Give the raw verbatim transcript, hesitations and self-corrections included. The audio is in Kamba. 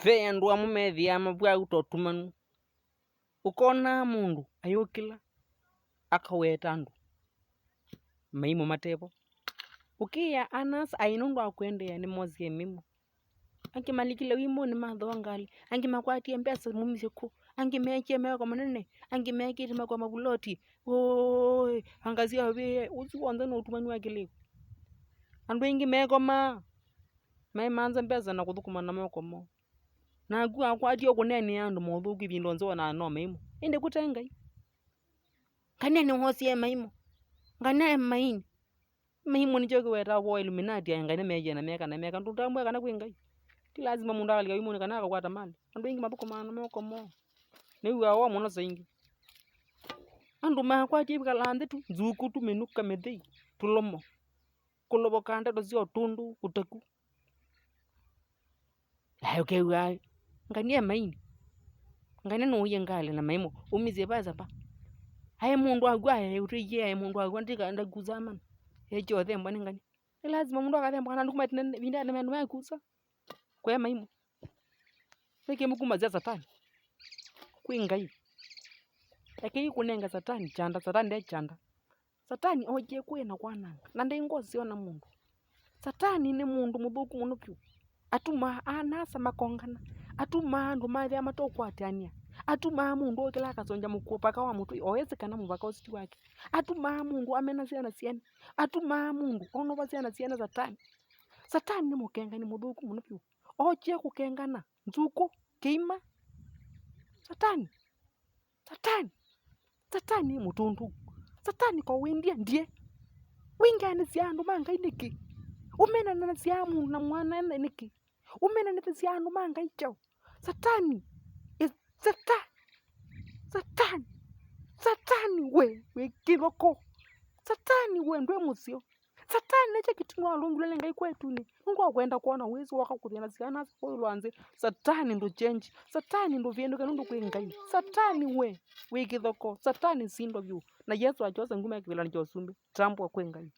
Ve andũ amwe methĩaa mavw'a ũtũmanu. Ũkonaa mũndũ ayũkĩla akaweta andũ maimũ matevo. Ũkĩĩa ana-a-asa aĩ nũndũ wa kũendeea nĩmosie maimũ. Angĩ malikile wimũnĩ mathooa ngalĩ, angĩ makwatie mbesa mumisye kũ, angĩ meekie meko manene, angĩ meekĩte makwa mavuloti. Ũĩ, angasia ũvĩe, ũsu w'onthe nĩ ũtumanu wa kĩlĩko. Andũ aingĩ mekomaa, maimanza mbesa na kũthũkũma na moko moo. Naku akwatie kũneenea andũ mothũku ĩvinda onthe wonaa no maimũ. Ĩndĩ kũte Ngai. Ngai nĩwosie maimũ. Ngai nĩ maini. Maimũ nĩkyo kĩwetaa vo Illuminati, aya Ngai nĩmekie na meka na meka. Ndũtambũe kana kwĩ Ngai. Ti lazima mũndũ akalika wimũnĩ kana akakwata mali. Andũ aingĩ mathũkũmaa na moko moo. Nĩw'aa wa mũno saa ingĩ. Andũ makwatie ĩvikalaa nthĩ tu, nzuku tu, mĩnuka, mĩthei, tũlomo. Kũlovoka ndeto sya ũtũndũ, ũtaku. Naĩ ũkew'aa, Ngai nĩ maini. Ngai nũũie ngalĩ na maimũ, umisye vasa va. Aĩ mũndũ waku aĩ ũtwĩkie, aĩ mũndũ waku ndika-, ndakusaa mana. Ekyo ũthembwa nĩ Ngai. Nĩ lazima mũndũ akathembwa kana ndũkũmatina vinda nĩ andũ mekusa. Kwe maimũ. Nĩkĩ mũkumasya Satani? Kwĩ Ngai. Ekei kũnenga Satani kyanda, Satani nde kyanda. Satani okie kwĩ na kwananga, na ndĩ ngoseo na mũndũ. Satani nĩ mũndũ mũthũku mũno vyũ. Atumaa ana-a-asa makongana. Atumaa andũ mathĩa matokwatĩanĩa. Atumaa mũndũ ũkĩla akasongya mũkũvaka wa mũtwe, o ĩsĩ kana mũvaka ũsu ti wake. Atumaa mũndũ amena syana syene. Atumaa mũndũ onova syana syene Satani. Satani nĩ mũkengani mũthũku mũno vyũ. Okie kũkengana nzukũ, kĩima. Satani. Satani. Satani nĩ mũtũndũ. Satani ko wĩndie ndie. Wĩngeanĩsya andũ ma Ngai nĩkĩ? Ũmenanĩsya mũndũ na mwana nĩkĩ? Ũmenanĩsya andũ ma Ngai kyaũ? Satani. Ĩ, Sata-, Satani. Satani we, wĩ kĩthoko. Satani we, ndwĩ mũseo. Satani nĩkyo kĩtumi walũngilwe nĩ Ngai kwa ĩtunĩ, nũndũ wa kwenda kwona wĩsĩ woka kũthĩna syana kũũ ĩũlũ wa nthĩ. Satani ndũchenji. Satani ndũvĩndũke nũndũ kwĩ Ngai. Satani we, wĩ kĩthoko. Satani sindwa vyũ. Na Yesũ akyosa nguma ya kĩvĩlanĩ kya ũsumbĩ. Tambũa kwĩ Ngai.